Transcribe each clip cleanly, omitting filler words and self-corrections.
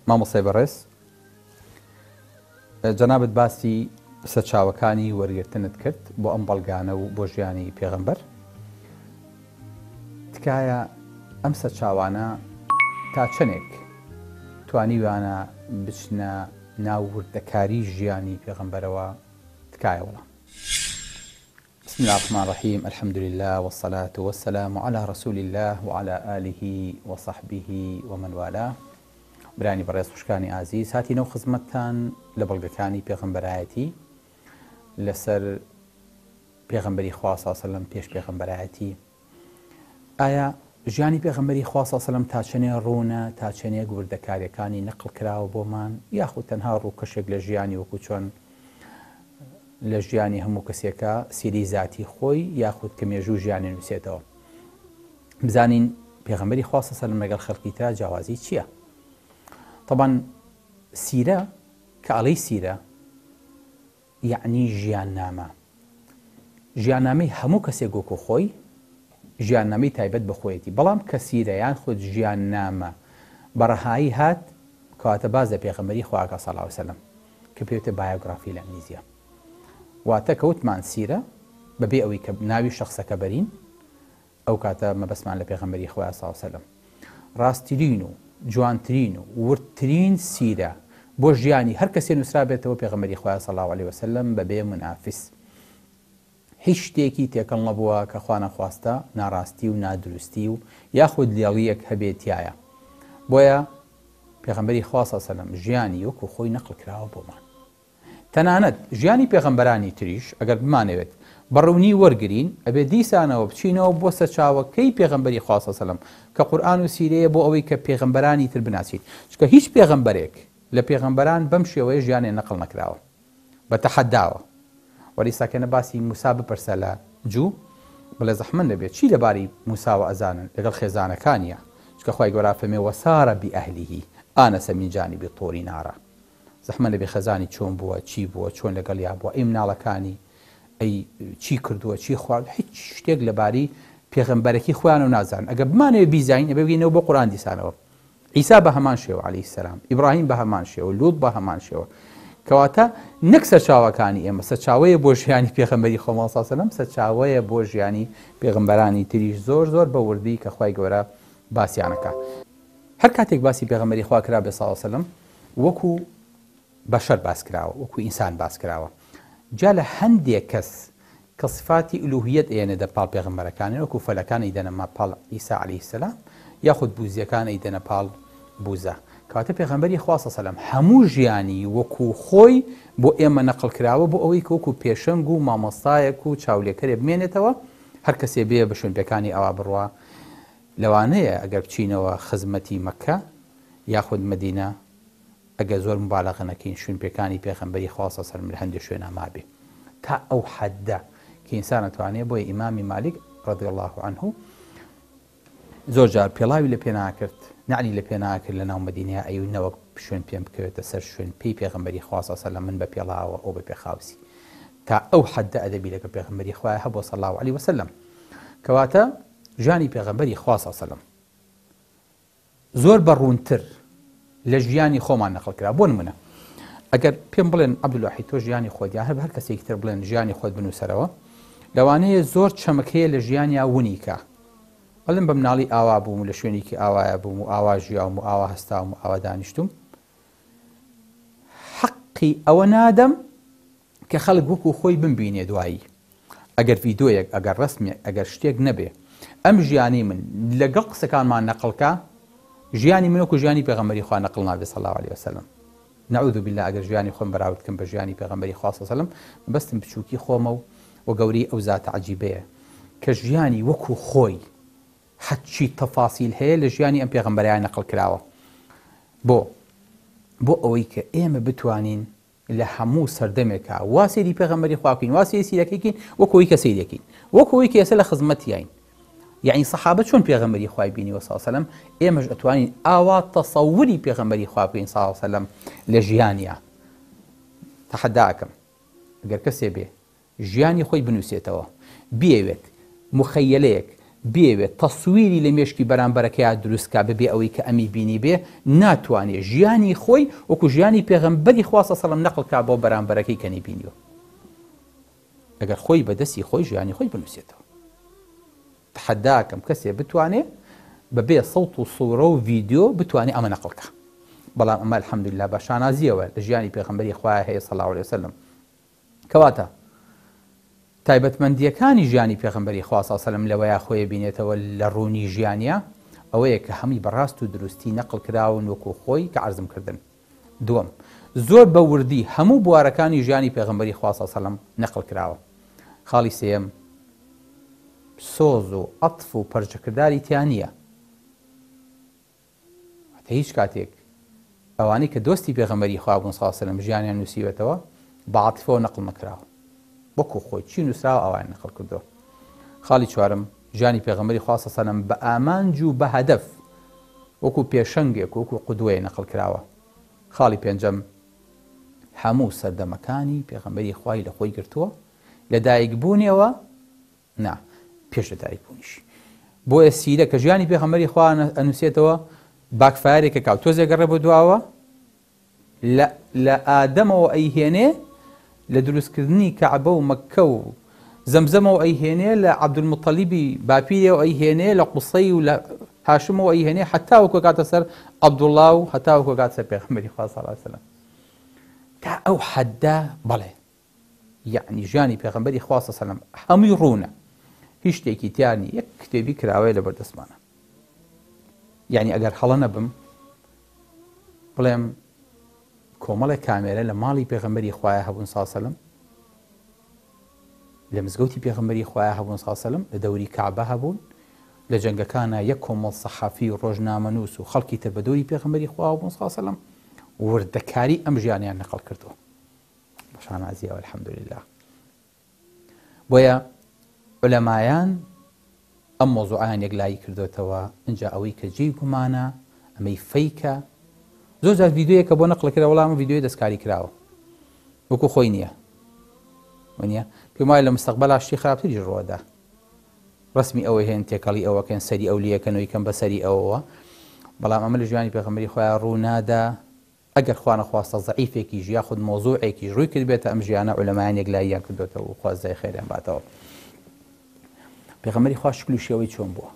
مامۆستای بەڕێز جەنابت باسی سەرچاوەکانی وەرگرتنت کرد بۆ ئەم بەڵگانە و بۆ ژیانی پێغەمبەر تکایە ئەم سەرچاوانە تا چەندێک توانیویانە بچنە ناو وردەکاری ژیانی پێغەمبەرەوە تکایە وەڵام. بسم اللە الرحمن الرحیم الحمد للە والصلاة والسلام علی رسول اللە وعلی آله وصحبه ومن والاه برانی بەڕێز خوشکانی ئازیز هاتینەوە خزمەتتان لە بەڵگەکانی پێغەمبەرایەتی لەسەر پێغەمبەری خوا صلی سەلەم پێش پێغەمبەرایەتی ئایا ژیانی پێغەمبەری خوا صلی سەلەم تا چەنێ ڕوونە تا چەنێک وردەکاریەکانی نەقڵ کراوە بۆمان یاخود تەنها ڕووکەشێک لە ژیانی وەکو چۆن لە ژیانی هەموو کەسێکا سیرەی زاتی خۆی یاخود کە مێژوو ژیانی نووسێتەوە بزانین پێغەمبەری خوا صلی سەلەم لەگەڵ خەڵکی ترا جیاوازی چییە؟ طبعا سیرە کە ئەڵێی سیرە یەعنی ژیاننامە. ژیاننامەی هەموو کەسێک وەکو خۆی ژیاننامەی تایبەت بە خۆیەتی، بەڵام کە سیرە یان خود ژیاننامە بە ڕەهایی هات کەواتە باس لە پێغەمبەری خوا ئەکا صلی اللە علیە وسلم کە پێوتە بایۆگرافی لە ئینگلیزیە. واتە کە وتمان سیرە بەبێ ئەوەی کە ناوی شەخسەکە بەرین ئەو کاتە مەبەستمان لە پێغەمبەری خوایە صلی اللە علیە وسلم. ڕاستترین و جوانترین و وردترین سیرە بۆ ژیانی هەر کەسێ نوسرابێتەوە پێغەمبەری خوایە صلی اللە علیە وسلم بەبێ مونافس هیچ شتێکی تێکەڵ نەبووە کە خوانەخواستە ناڕاستی و نادروستی و یاخود لێڵیەک هەبێ تیایا بۆیە پێغەمبەری خوا صلی اللە علیە وسلم ژیانی وەکو خۆی نەقڵ کراوە بۆمان. تەنانەت ژیانی پێغەمبەرانی تریش ئەگەر بمانەوێت بە ڕوونی وەرگرین ئەبێ دیسانەوە بچینەوە بۆ سەرچاوەکەی پێغەمبەری خوا صلی اللە علیە وسلم کە قورئان و سیرەیە بۆ ئەوەی کە پێغەمبەرانی تر بناسین چونکە هیچ پێغەمبەرێک لە پێغەمبەران بەم شێوەیە ژیانێ نەقڵ نەکراوە بە تەحەداوە وەلی ساکێنە باسی موسا بپرسە لە جوو بڵێ زەحمەت نەبێت چی لەبارەی موساوە ئەزانن لەگەڵ خێزانەکانیا چونکە خوای گەورە فەرمێ وسار بأهله آنس من جانب الطور نارا زەحمەت نەبێ خێزانی چۆن بووە چی بووە چۆن لەگەڵیا بووە ئەی مناڵەکانی ئەی چی کردووە چی خوارد هیچ شتێک لەبارەی پێغەمبەرەکی خۆیانەوە نازانن ئەگەر بمانەوێ بیزانین ئەبێ بگەینەوە بۆ قورئان دیسانەوە عیسا بە هەمان شێوە عەلەیهی سەلام ئیبراهیم بە هەمان شێوە لوط بە هەمان شێوە کەواتە نەک سەرچاوەکانی ئێمە سەرچاوەیە بۆ ژیانی پێغەمبەری خۆمان صلی الله علیه و سلم سەرچاوەیە بۆ ژیانی پێغەمبەرانی تریش زۆر زۆر بە وردی کە خوای گەورە باسیانەکە هەر کاتێک باسی پێغەمبەری خوا کرابێ صلی اللە علیە وسلم وەکو بەشەر باس کراوە وەکو ئینسان باس کراوە جا لە هەندێک کەس کە صفاتی ئلوهیەت ئەیەنێدە پاڵ پێغەمبەرەکانیان وەکو فەلەکان ئەیدەنە پاڵ عیسا علیە السلام یاخود بوزیەکان ئەیدەنە پاڵ بوزە کەواتە پێغەمبەری خوا صلی اللە علیە وسلم هەموو ژیانی وەکو خۆی بۆ ئێمە نەقڵ کراوە بۆ ئەوەی کە وەکو پێشەنگ و مامۆستایەک و چاولێکەرێ بمێنێتەوە هەر کەسێ بێ بە شوێن پێکانی ئەوا بڕوا لەوانەیە ئەگەر بچینەوە خزمەتی مەککە یاخود مەدینە ئەگەر زۆر موبالەغە نەکەین شوێنپێکانی پێغەمبەری خوا صلی اللە علیە وسلم لە هەندێ شوێنا مابێ تا ئەو حەدە کە ئینسان ئەتوانێ بۆیە ئیمامی مالیک رضی اللە عنه زۆر جار پێڵاوی لە پێ ناکرد نەعلی لە پێ ناکرد لە ناو مەدینەیە ئەیو نەوەک شوێن پێم بکەوێتە سەر شوێن پێی پێغەمبەری خوا صلی اللە علیه وسلم من بە پێڵاوە ئەو بە پێخاوسی تا ئەو حەدە ئەدەبی لەگەڵ پێغەمبەری خوایە هەبووە صلی اللە علیه وسلم کەواتە ژیانی پێغەمبەری خوا صلی اللە علیه وسلم زۆر بە ڕوونتر لە ژیانی خۆمان نەقڵ کرا بۆ نمونە ئەگەر پێم بڵێن عەبدولواحید تۆ ژیانی خۆت یا هەر هەر کەسێکی تر بڵێن ژیانی خۆت بنووسەرەوە لەوانەیە زۆر چەمک هەیە لە ژیانیا ونیکە بەڵێن بە مناڵی ئاوا بووم و لە شوێنێکی ئاوایە بووم و ئاوا ژیاوم و ئاوا هەستاوم و ئاوا دانیشتوم حەقی ئەوە نادەم کە خەڵک وەکو خۆی بمبینێ دوایی ئەگەر ڤیدۆیەک ئەگەر ڕەسمێک ئەگەر شتێک نەبێ ئەم ژیانەی من لەگەڵ قسەکانمان نەقڵکا ژیانی من وەکو ژیانی پێغەمبەری خوا نەقڵ نابێ صلی الله علیه وسلم نعوذ بالله ئەگەر ژیانی خۆم بەراورد کەم بە ژیانی پێغەمبەری خوا صلی الله علیه وسلم مەبەستم بچووکی خۆمە و و گەورەی ئەو زاتە عەجیبەیە کە ژیانی وەکو خۆی هەرچی تەفاسیل هەیە لە ژیانی ئەم پێغەمبەرەیان نەقڵ کراوە بۆ بۆ ئەوەی کە ئێمە بتوانین لە هەموو سەردەمێکا وا سەیری پێغەمبەری خوا بکەین وا سەیری سیرەکەی کەین وەکو ئەوەی کە سەیری ئەکەین وەکو ئەوەی کە ئێستا لە خزمەتیاین یعنی سەحابە چۆن پێغەمبەری خوای بینیوە صلی الله علیه وسلم ئێمەش ئەتوانین ئاوا تەسەوری پێغەمبەری خوا بکەین صلی الله علیه وسلم لە ژیانیا تەحەدا ئەکەم ئەگەر کەسێ بێ ژیانی خۆی بنووسێتەوە، بیەوێت موخەیەلەیەک بیەوێت تەسویری لە مێشکی بەرامبەرەکەیا دروست کا بەبێ ئەوەی کە ئەمی بینیبێ، ناتوانێ ژیانی خۆی وەکو ژیانی پێغەمبەری خوا صلی اللە علیە و سلم نەقڵ کا بۆ بەرامبەرەکەی کە نەیبینیوە ئەگەر خۆی بە دەستی خۆی ژیانی خۆی بنووسێتەوە. تەحەداکەم کەسێ بتوانێ بەبێ سەوت و سوڕە و ڤیدیۆ بتوانێ ئەمە نەقڵ کا. بەڵام ئەمە الحمدللە بە شانازیەوە لە ژیانی پێغەمبەری خوایە هەیە صلی اللە علیە وسلم. کەواتە تایبەتمەندییەکانی ژیانی پێغەمبەری خوا صلی اللە علیە وسلم لەوەیا خۆی بینێتەوە لە ڕوونی ژیانیا ئەوەیە کە هەمووی بە ڕاست و دروستی نەقڵ کراون وەکو خۆی کە عەرزم کردن. دووەم، زۆر بە وردی هەموو بوارەکانی ژیانی پێغەمبەری خوا صلی اللە علیە وسلم نەقڵ کراوە. خاڵی سێیەم، سۆز و عەتف و پەرچەکرداری تیا نییە. واتە هیچ کاتێک ئەوانەی کە دۆستی پێغەمبەری خوا بوون صلی اللە علیە وسلم ژیانیان نووسیوەتەوە بە عاتفەوە نەقڵ نەکراوە وەکو خۆی چی نووسراوە ئەوان نەقڵ کردووە. خاڵی چوارەم، ژیانی پێغەمبەری خوا صلی اللە علیە وسلم بە ئامانج و بە هەدەف وەکو پێشەنگێک وەکو قودوەیە نەقڵ کراوە. خاڵی پێنجەم، هەموو سەردەمەکانی پێغەمبەری خوای لە خۆی گرتووە لە دایک بوونیەوە نا پێش لە دایک بوونیشی. بۆیە سیرە کە ژیانی پێغەمبەری خوا ئەنووسێتەوە باکفایەرێکە کاو تۆزێک گەڕێ بۆ دواوە لە لە ئادەمەوە ئەیهێنێ لە دروستکردنی کەعبە و مەککە و زەمزەمەوە ئەیهێنێ لە عەبدولموتەلیبی باپیرەوە ئەیهێنێ لە قوسەی و لە هاشمەوە ئەیهێنێ حتا وەکو کاتە سەر عەبدوڵڵا و هەتا وەکو کاتە سەر پێغەمبەری خوا صلی الله علیه وسلم تا ئەو حەدە بەڵێ یەعنی ژیانی پێغەمبەری خوا صلی اللە علیه و سلم هەمووی ڕوونە هیچ شتێکی تیا نیە یەک کتێبی کراوەیە لەبەر دەستمانە یعنی ئەگەر هەڵە نەبم بڵێم کۆمەڵێک کامێرە لە ماڵی پێغەمبەری خوایە هەبوون صلی سەلم لە مزگەوتی پێغەمبەری خوایە هەبوون صلی سەلم لە دەوری کەعبە هەبوون لە جەنگەکانە یەک کۆمەڵ سەحافی و ڕۆژنامەنووس و خەڵکی تر بە دەوری پێغەمبەری خوا بوون صلی سەلم وردەکاری ئەم ژیانیان نەقڵ کردووە بە شانازیەوە الحمدللە. بۆیە عولەمایان ئەم مەوزوعیان یەکلایی کردۆتەوە، ئینجا ئەوەی کە جێی گومانە ئەمەی فەیکە، زۆر جار ڤیدیۆیەکە بۆ نەقل کرا وەڵام ئەم ڤیدیۆیە دەستکاری کراوە وەکو خۆی نییە وەنیە پێم وایە لە مستەقبەلا شتی خراپتریش ڕووەدا ڕسمی ئەوە هێن تێکەڵی ئەوەکەن سەری ئەو لیەکەنەوەی کەم بەسەری ئەوەوە بەڵام ئەمە لە ژیانی پێغەمبەری خۆیان ڕوو نادا ئەگەر خوانەخواستە زەعیفێکیش یاخود مەوزوعێکیش ڕووی کردبێتە ئەم ژیانە عولەمایان یەکلاییان کردۆتەوە و خوا جزای خێریان باتەوە. پێغەمبەری خوا شکل و شێوەی چۆن بووە؟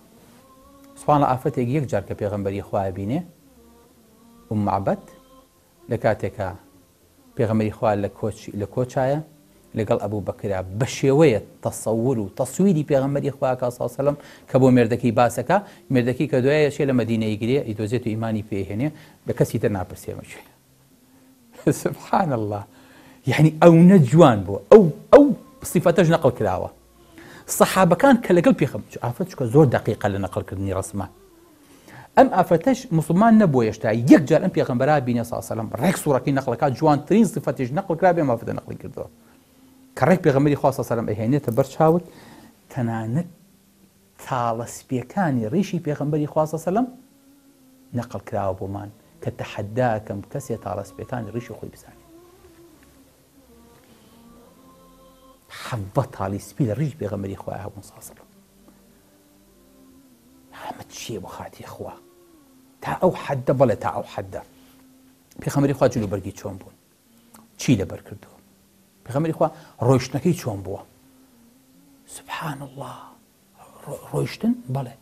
سبحان الله ئافرەتێک یەک جار کە پێغەمبەری خوا بینێ ئوم معبد لە کاتێکا پێغەمبەری خوا لە کۆچ لە کۆچایە لەگەڵ ئەبوو بەکرا بە شێوەیە تەسەور و تەسویری پێغەمبەری خوا کا صلی سەلەم کە بۆ مێردەکەی باسەکە مێردەکەی کە دوای چێ لە مەدینەی گرێ ئیدۆزێت و ئیمانی پێهێنێ لە کەسی تر ناپرسێ مەچێ سبحان الله یعنی ئەو نە جوان بوو ئەو ئەو صفەتەش نەقل کراوە سەحابەکان کە لەگەڵ پێخەم ئافرەت چکە زۆر دقیقە لە نەقلکردنی ڕسمە ئەم ئافرەتەش موسڵمان نەبووە هێشتا یەک جار ئەم پێغەمبەرا بینێ صلی سەلام ڕێک سوڕەکەی نەقڵەکە جوانترین صفەتیش نەقڵ کرا بێ ئەم ئافرەتە نەقڵی کردەوە کە ڕێک پێغەمبەری خوا صلی سەلام ئەهێنێتە بەر چاوت تەنانەت تاڵە سپیەکانی ڕیشی پێغەمبەری خوا صلی سەلام نەقڵ کراوە بۆمان کە تەحەداکەم کەسێ تاڵە سپیەکانی ڕیشی خۆی بزانێت حەڤە تاڵی سپی لە ڕیش پێغەمبەری خوای هەبوون صلی سەلام ئەمە چییە بۆ خاتری خوا تا ئەو حەدە بەڵێ تا ئەو حەدە پێخەمەری خوا جلو بەرگی چۆن بوون چی لەبەر کردووە پێخەمەری خوا ڕۆیشتنەکەی چۆن بووە سبحان الله ڕۆیشتن بەڵێ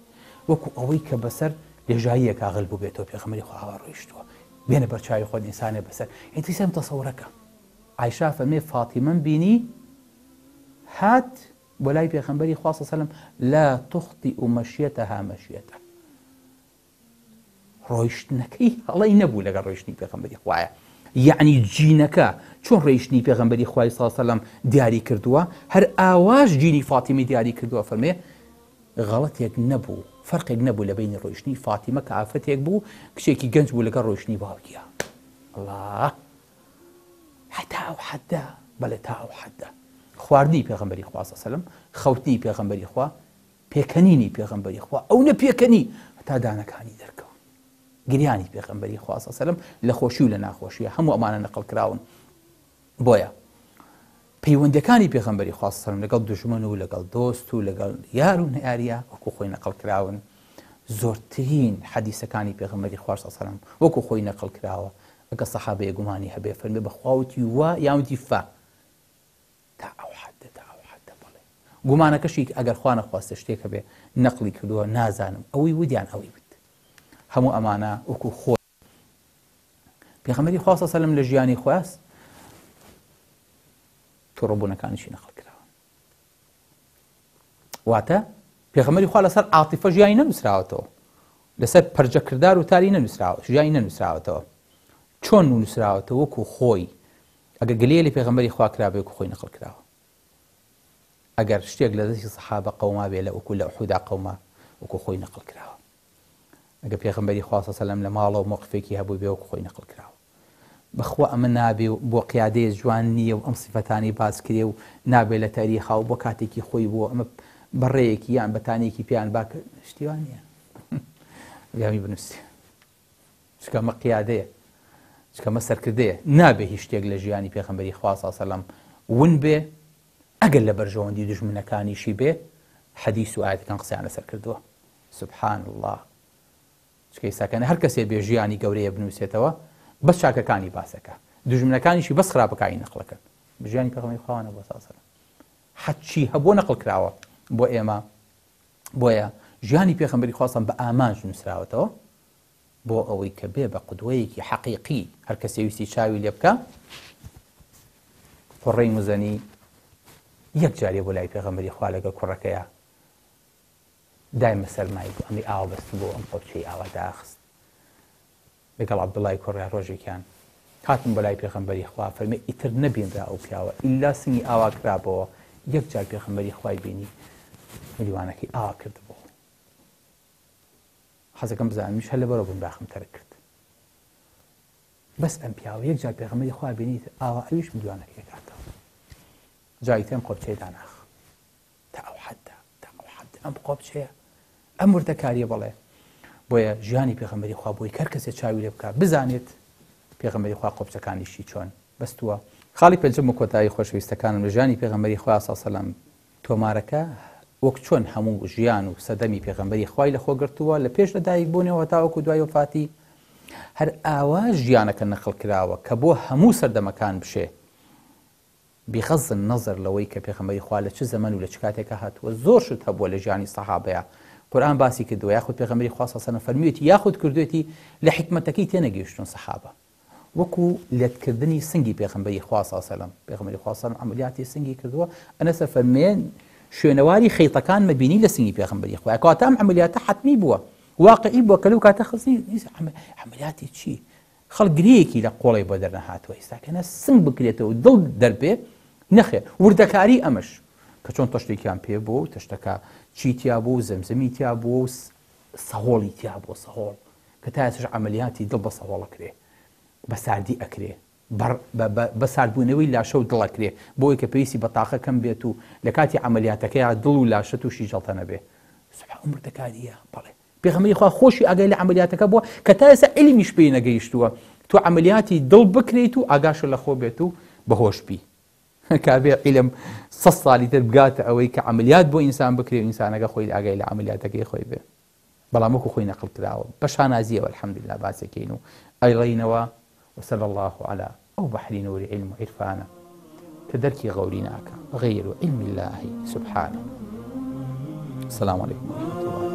وەکو ئەوەی کە بەسەر لێژاییەکە غل بوو بێتەوە پێخەمەری خوا ئاوا ڕۆیشتووە بێنە بەرچاوی خۆت ئینسانێ بەسەر ئیتر سەم تەسەورەکە عایشا فەرمێ فاتیمەم بینی هات بۆ لای پێخەمبەری خوا صلی اللە علیە وسلم لا تخطئ مشیتها مشیته ڕۆیشتنەکەی هەڵەی نەبوو لەگەڵ ڕۆیشتنی پێغەمبەری خوایە یعنی جینەکە چۆن ڕێیشتنی پێغەمبەری خوای صلی اللە علیه وسلم دیاری کردووە هەر ئاواش جینی فاتیمی دیاری کردووە فەرمێ غەڵەتێک نەبوو فەرقێک نەبوو لە بینی ڕۆیشتنی فاتیمە کە ئافرەتێک بوو کچێکی گەنج بوو لەگەڵ ڕۆیشتنی باوکیە الله هەتا ئەو حەدە بەڵێ تا ئەو حەدە خواردنی پێغەمبەری خوا صلی سەلەم خەوتنی پێغەمبەری خوا پێکەنینی پێغەمبەری خوا ئەو نە پێکەنی هەتا دانەکانی دەرکەون گریانی پێغەمبەری خوا صلی سەلەم لە خۆشی و لە ناخۆشیە هەموو ئەمانە نەقڵ کراون بۆیە. پەیوەندەکانی پێغەمبەری خوا سەلم لەگەڵ دوژمن و لەگەڵ دۆست و لەگەڵ یار و نەیاریا وەکو خۆی نەقڵ کراون. زۆرترین حەدیسەکانی پێغەمبەری خوا سەلم وەکو خۆی نەقڵ کراوە. ئەگە سەحابەیە گومانی هەبێ فەرمێ بەخوا وتی وا یان وتی فا، تا ئەو حەدە، تا ئەو حەدە. بەڵێ گومانەکەشی ئەگەر خوا نەخواستە شتێک هەبێ نەقڵی کردووە، نازانم ئەوەی وت یان ئەوەی وت. هەموو ئەمانە وەکو خۆی پێغەمبەری خوا صلی سەلەم لە ژیانی خۆیاس توڕەبوونەکانیشی نەقڵ کراوە. واتە پێغەمبەری خوا لەسەر عاتیفە ژیانی نەنووسراوەتەوە، لەسەر پەرجەکردار و تاری نەنووسراوە، ژیانی نەنووسراوەتەوە. چۆن نووسراوەتەوە؟ وەکو خۆی. ئەگەر گلەیە لە پێغەمبەری خوا کرابێ وەکو خۆی نەقڵ کراوە. ئەگەر شتێک لە دەستی سەحابە قەوما بێ لە وەکو لە ئوحودا قەوما وەکو خۆی نەقڵ کراوە. ئەگەر پێغەمبەری خوا صلی سەلەم لە ماڵەوە مۆقفێکی هەبوو بێ وەکو خۆی نەقڵ کراوە. بەخوا ئەمە نابێ و بۆ قیادەیە جوان نییە و ئەم سیفەتانەی باس کرێ و نابێ لە تاریخا و بۆ کاتێکی خۆی بووە ئەمە بەڕێیەکی یان بەتانێکی پێیان با شتی وا نییە. بیامی بنووسێ چونکە ئەمە قیادەیە، چونکە ئەمە سەرکردەیە. نابێ هیچ شتێک لە ژیانی پێغەمبەری خوا صلی سەلەم ون بێ ئەگەر لە بەرژەوەندی دوژمنەکانیشی بێ. حەدیث و ئایەتەکان قسەیان لەسەر کردووە. سبحان الله. چونکە ئێستاکەنە هەر کەسێ بێ ژیانی گەورەیە بنووسێتەوە بەس چاکەکانی باسەکە، دوژمنەکانیشی بەس خراپەکانی نەقڵەکەن. ژیانی پێغەمبەری خوا نەبووە صلی الله علیه و سلم، هەرچی هەبووە نەقڵ کراوە بۆ ئێمە. بۆیە ژیانی پێغەمبەری خوا صلی بە ئامانج نووسراوەتەوە بۆ ئەوەی کە بێ بە قدوەیەکی حەقیقی هەر کەسێ ویستی چاوی لێ بکا. قوڕەی مزەنی یەک جارێ بۆ لای پێغەمبەری خوا لەگەڵ کوڕەکەیە دایمە سەرمای بوو، ئەمی ئاوا بەست بۆ ئەم قۆپچەی ئاوا داخست لەگەڵ عەبدوڵای کوڕیا. ڕۆژێکیان هاتن بۆ لای پێغەمبەری خوا، فەرمی ئیتر نەبینرا ئەو پیاوە ئیلا سنگی ئاوا کرابەوە. یەک جار پێغەمبەری خوای بینی ملیوانەکەی ئاوا کردبوو. حەزەکەم بزانم منیش هەر لەبەرەوە بووم باخم تەرک کرد. بەس ئەم پیاوە یەک جار پێغەمبەری خوا بینی ئاوا ئەویش ملیوانەکەی کاتەوە. جا ئیتر ئەم قۆپچەی داناخ تا ئەو حەدە، تا ئەو حەدە ئەم قۆپچەیە، ئەم وردەکاریە. بەڵێ بۆیە ژیانی پێغەمبەری خوا بۆی کەر کەسێ چاوی لێ بکا بزانێت پێغەمبەری خوا قۆپچەکانیشی چۆن بەستووە. خاڵی پێنجەم و کۆتایی خۆشەویستەکانم لە ژیانی پێغەمبەری خوا صلی سەلام، تۆمارەکە وەک چۆن هەموو ژیان و سەدەمی پێغەمبەری خوای لەخۆ گرتووە لە پێش لەدایک بوونەوە تاوەکو دوای وەفاتی، هەر ئاوا ژیانەکە نەقڵ کراوە کە بۆ هەموو سەردەمەکان بشێ، بغض النظر لەوەی کە پێغەمبەری خوا لە چ زەمەن و لە چ کاتێکا هاتووە. زۆر شت هەبووە لە ژیانی سەحابەیا قورئان باسی کردووە یاخود پێغەمبەری خوا صلی اللە علیه و سلم فەرموویەتی یاخود کردوویەتی لە حیکمەتەکەی تێنەگەیشتوون سەحابە، وەکو لەتکردنی سنگی پێغەمبەری خوا صلی اللە علیه و سلم. پێغەمبەری خوا صلی اللە علیه و سلم عەمەلیاتی سنگی کردووە، ئەنەس ئەفەرموێ شوێنەواری خەیتەکان مەبینی لە سنگی پێغەمبەری خوا، کەواتە ئەم عەمەلیاتە حەتمی بووە، واقعی بووە کە لەو کاتە خزی عەمەلیاتی چی خەڵک گرێیەکی لە قۆڵی بۆ دەرنەهاتووە. ئێستا کە نە سنگ بکرێتەوە دڵ دەربێ، نەخێر. وردەکاری ئەمەش کە چۆن تەشتێکیان پێ بوو و تەشتەکە چی تیا بوو و زەمزەمی تیا بوو و سەهۆڵی تیا بوو، سەهۆڵ کە تا ئێستاش عەمەلیاتی دڵ بە سەهۆڵ ئەکرێ، بە ساردی ئەکرێ، بە ساردبوونەوەی لاشە و دڵ ئەکرێ بۆی کە پێویستی بە تاقە کەم بێت و لە کاتی عەمەلیاتەکەیا دڵ و لاشە تووشی جەڵتە نەبێ. سبحان ئەم وردەکارییە. بەڵێ پێغەمبەری خوا خۆشی ئاگای لە عەمەلیاتەکە بووە کە تا ئێستا عیلمیش پێی نەگەیشتووە تۆ عەمەلیاتی دڵ بکرێیت و ئاگاشت لە خۆ بێت و بەهۆش بی. کابێ عیلم سە ساڵی تر بگاتە ئەوەی کە عەمەلیات بۆ ئینسان بکرێ و ئینسانەکە خۆی ئاگای لە عەمەلیاتەکەی خۆی بێ. بەڵام وەکو خۆی نەقڵ کراوە بە شانازیەوە الحمدلله باسێکەین و ئەیڵێینەوە. وصلى الله على ئەو بحری نور علم و عرفانە کە دەرکی غەوری ناکا غیر علم الله سبحانه. السلام علیکم ورحمة الله.